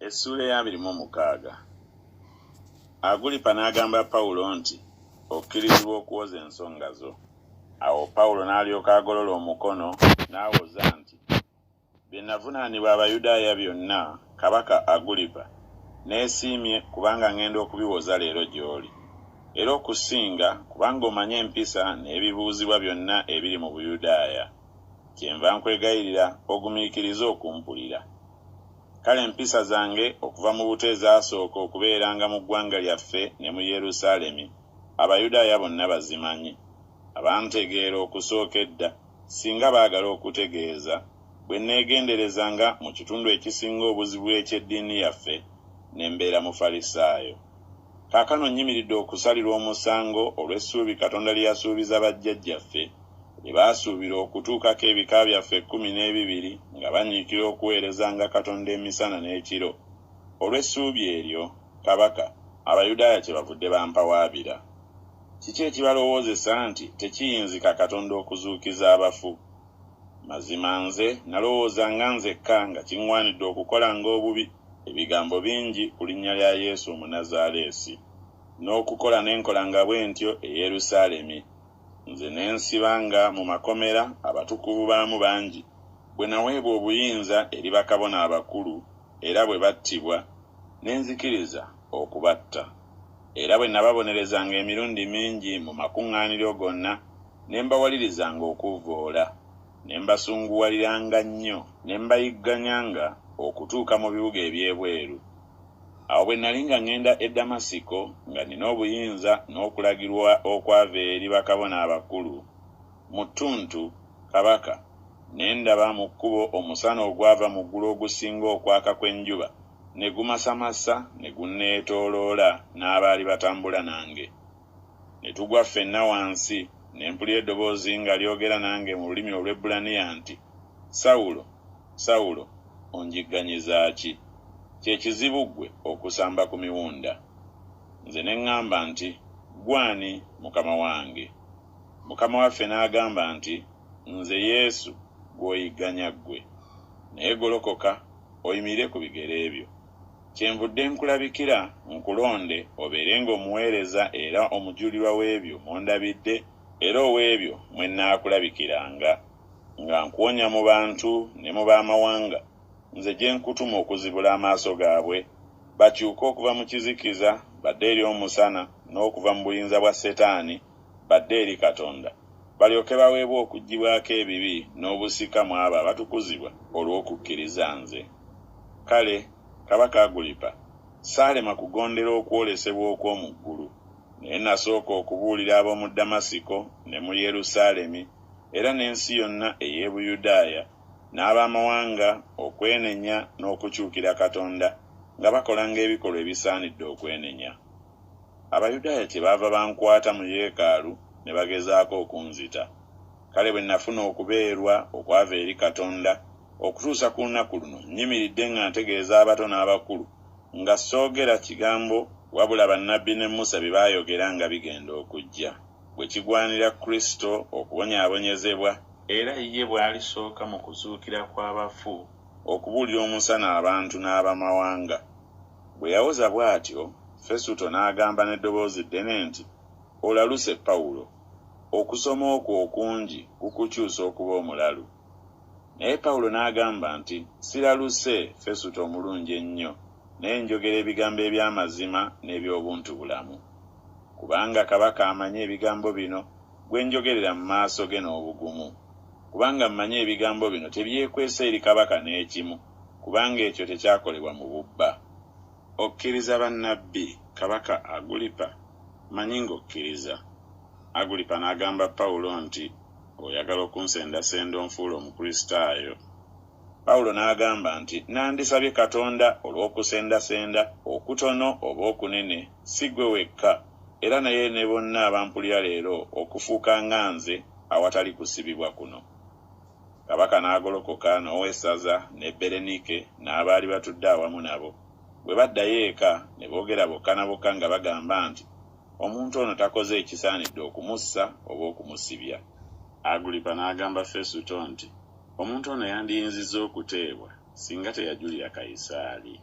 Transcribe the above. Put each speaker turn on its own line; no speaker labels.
Essuula ey'abiri mu mukaaga. Agulipa n'agamba Pawulo nti, Okkirizibwa okuwoza ensonga zo. Awo Pawulo n'alyoka agolola omukono, n'awoza nti, Bye navunaanibwa Abayudaaya byonna, kabaka Agulipa, neesiimye kubanga ŋŋenda okubiwoza leero gy'oli. Era okusinga kubanga omanyi empisa n'ebibuuzibwa byonna ebiri mu Buyudaaya. Kyenva nkwegayirira ogumiikirize okumpulira. Kale empisa zange okuva mu buto ezaasooka okubeeranga mu ggwanga lyaffe ne mu Yerusaalemi, Abayudaaya bonna bazimanyi. Abantegeera okusooka edda, singa baagala okutegeeza, bwe neegenderezanga mu kitundu ekisinga obuzibu eky'eddiini yaffe, ne mbeera Mufalisaayo. Kaakano nnyimiridde okusalirwa omusango olw'essuubi Katonda lye yasuubiza bajjajjaffe, lye baasuubira okutuukako ebika byaffe 12 nga banyiikira okuweerezanga Katonda emisana n'ekiro. Olw'essuubi eryo, kabaka, Abayudaaya kyebavudde bampawaabira. Kiki ekibalowoozesa nti tekiyinzika Katonda okuzuukiza abafu? Mazima nze nalowoozanga nzekka nga kiŋŋwanidde okukolanga obubi ebigambo bingi ku linnya lya Yesu Omunazaaleesi. N'okukola ne nkolanga bwe ntyo e Yerusaalemi. Nze ne nsibanga mu makomera abatukuvu baamu bangi, bwe naweebwa obuyinza eri bakabona abakulu, era bwe battibwa, ne nzikiriza okubatta, era bwe nababonerezanga emirundi mingi mu makuŋŋaaniro gonna, ne mbawalirizanga okuvvoola, ne mbasunguwaliranga nnyo, ne mbayigganyanga okutuuka mu bibuga eby'ebweru. Awo bwe nali nga ŋŋenda e Damasiko, nga nnina obuyinza n'okulagirwa okwava eri bakabona abakulu, mu ttuntu, kabaka, ne ndaba mu kkubo omusana ogwava mu ggulu ogusinga okwaka kw'enjuba, ne gumasamasa ne gunneetooloola n'abaali batambula nange. Ne tugwa ffenna wansi, ne mpulira eddoboozi nga lyogera nange mu lulimi Olwebbulaniya nti, Sawulo, Sawulo, onjigganyiza ki? Kye kizibu ggwe okusamba ku miwunda. Nze ne ŋŋamba nti, Ggwe ani, Mukama wange? Mukama waffe n'agamba nti, Nze Yesu, gw'oyigganya ggwe. Naye golokoka, oyimirire ku bigere byo. Kyenvudde nkulabikira, nkulonde obeerenga omuweereza era omujulirwa w'ebyo mw'ondabidde era ow'ebyo mwe nnaakulabikiranga, nga nkuwonya mu bantu ne mu b'amawanga, nze gye nkutuma okuzibula amaaso gaabwe, bakyuke okuva mu kizikiza badde eri omusana, n'okuva mu buyinza bwa Setaani badde eri Katonda, balyoke baweebwe okuggyibwako ebibi n'obusika mu abo abatukuzibwa olw'okukkiriza nze. Kale, Kabaka Agulipa, saalema kugondera okwolesebwa okw'omu ggulu, naye nasooka okubuulira ab'omu Damasiko ne mu Yerusaalemi era n'ensi yonna ey'e Buyudaaya n'ab'amawanga okwenenya n'okukyukira Katonda nga bakolanga ebikolwa ebisaanidde okwenenya. Abayudaaya kyebaava bankwata mu yeekaalu ne bagezaako okunzita. Kale bwe nafuna okubeerwa okwava eri Katonda, okutuusa ku lunaku luno nnyimiridde nga ntegeeza abato n'abakulu, nga soogera kigambo wabula bannabbi ne Musa bye baayogera nga bigenda okujja, bwe kigwanira Kristo okubonyaabonyezebwa, era ye bw'alisooka mu kuzuukira kw'abafu okubuulira omusana abantu n'abamawanga. Bwe yawoza bw'atyo, Fesuto n'agamba n'eddoboozi ddene nti, Olaluse, Pawulo! Okusoma okwo okungi kukukyusa okuba omulalu. Naye Pawulo n'agamba nti, Siraluse, Fesuto omulungi ennyo, naye njogera ebigambo eby'amazima n'eby'obuntubulamu. Kubanga kabaka amanyi ebigambo bino, gwe njogerera mu maaso ge n'obugumu. Kubanga mmanyi ebigambo bino tebyekwese eri kabaka n'ekimu, kubanga ekyo tekyakolebwa mu bubba. Okkiriza bannabbi, kabaka Agulipa? Mmanyi ng'okkiriza. Agulipa n'agamba Pawulo nti, Oyagala okunsendasenda onfuule Omukristaayo? Pawulo n'agamba nti, Nandisabye Katonda olw'okusendasenda, okutono oba okunene, si ggwe wekka, era naye ne bonna abampulira leero okufuuka nga nze awatali kusibibwa kuno. Kabaka n'agolokoka n'owessaza ne Berenike n'abaali batudde awamu nabo. Bwe baddayo eka, ne boogera bokka na bokka nga bagamba nti, Omuntu ono takoze ekisaanidde okumussa oba okumusibya. Agulipa n'agamba Fesuto nti, Omuntu ono yandiyinzizza okuteebwa, singa teyajulira Kayisaali.